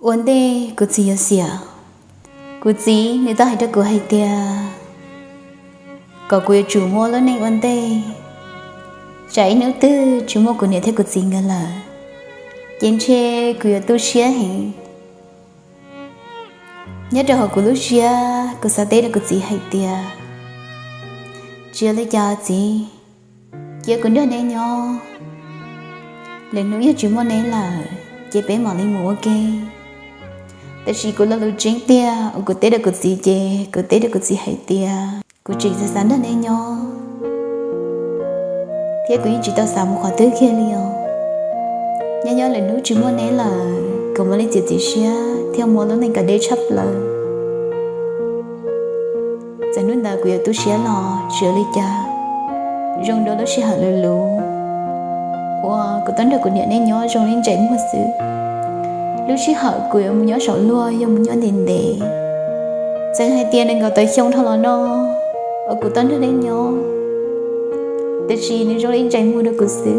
Ua ntej kuv txiv yuav xiam, kuv txiv nws tau hais rau kuv hais tias kom kuv yuav tsum muaj lub neej ua ntej, tsam ib hnub twg tsis muaj kuv niam thiab kuv txiv nkawd lawm, ces ntshe kuv yuav tu siab heev. Nyob rau hauv kuv lub siab, kuv xav teb rau kuv txiv hais tias, tsis ua li cas txiv, cia kuv nrog neb nyob, lwm hnub yog tsis muaj neb lawm ces peb mam li mus ua ke. Tab sis kuv lo lus tseeb tiag uas kuv teb rau kuv txiv ces kuv teb rau kuv txiv hais tias kuv tseem xav xav nrog neb nyob, thiab kuv yeej tsis tau xav mus qhov twg kiag li os. Nyob nyob lwm hnub tsis muaj neb lawm, kuv mam li txiav txim siab thiab muaj lub neej kom deb tshaj plaws. Txawm hnub ntawd kuv yuav tu siab los tsis ua li cas, zoo dua lub sij hawm luv luv uas kuv tau nrog kuv niam neb nyob zoo li ntsej muag xwb. Lub sij hawm kuv yuav mus nyob saum luag yog mus nyob ntev ntev, txawm hais tias nees nkaum tawm xyoo dhau los no uas kuv tau nrog neb nyob, tiam sis nws zoo li ntsej muag rau kuv xwb.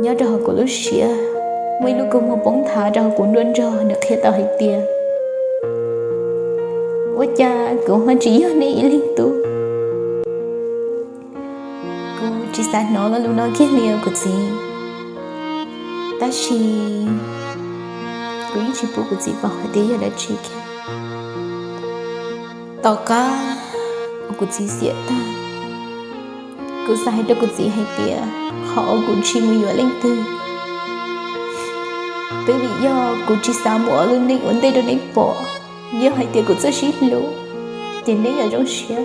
Nyob rau hauv kuv lub siab, muaj ib lub kua muag poob nthav rau hauv kuv nruab nrog, nws qhia tau hais tias, ua cas kuv ho tsis yog neb ib leeg tub? Kuv tsis xav hnov lo lus no kiag li os kuv txiv, tab sis kuv yeej tsis pub kuv txiv paub hais tias yog dab tsi kiag. Tom qab uas kuv txiv xiam tag, kuv xav hais rau kuv txiv hais tias qhov uas kuv tsis mus yuav leej twg, twb vim yog kuv tsis xav mus ua lub neej ua ntej rau neb pom. Yog hais tias kuv txawj sib hlub, ces neb yuav zoo siab.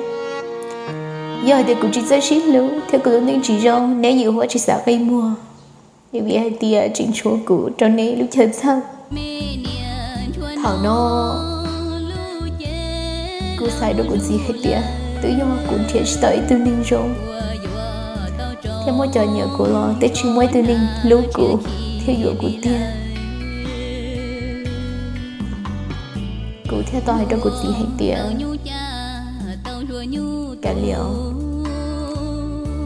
Yog hais tias kuv tsis txawj sib hlub thiab kuv lub neej tsis zoo, neb yuav huab tsis xav qi muag, vim hais tias tseem tshuav kuv rau neb lub chaw txhawj. Thaum no kuv xav hais rau kuv txiv hais tias twb yog kuv nrhiav tsis tau ib tug neeg zoo thiab muaj cov nyiam kuv los twb tsis muaj ib tug neeg hlub kuv thiab yuav kuv tiag. Kuv thiaj tau hais rau kuv txiv hais tias, kav liam,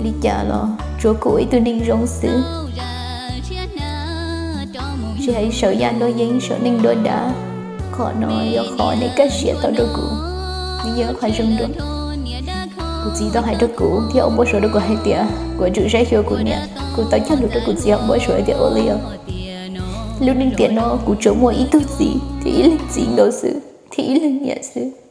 li cas los tsuav kuv ib tug neeg zoo xwb, tsis hais saum yaj nruab yeeb saum neej nruab dav, qhov no yog qhov neb kaj siab tau rau kuv, nws yog qhov zoo dua. Kuv txiv tau hais rau kuv thiab ua npau suav rau kuv hais tias kuv yuav tsum saib xyuas kuv niam. Kuv tau cog lus rau kuv txiv ua npau suav hais tias ua li os, lub neej tiam no kuv tsuas muaj ib tug txiv thiab ib leeg txiv nkaus xwb thiab ib leeg niam xwb.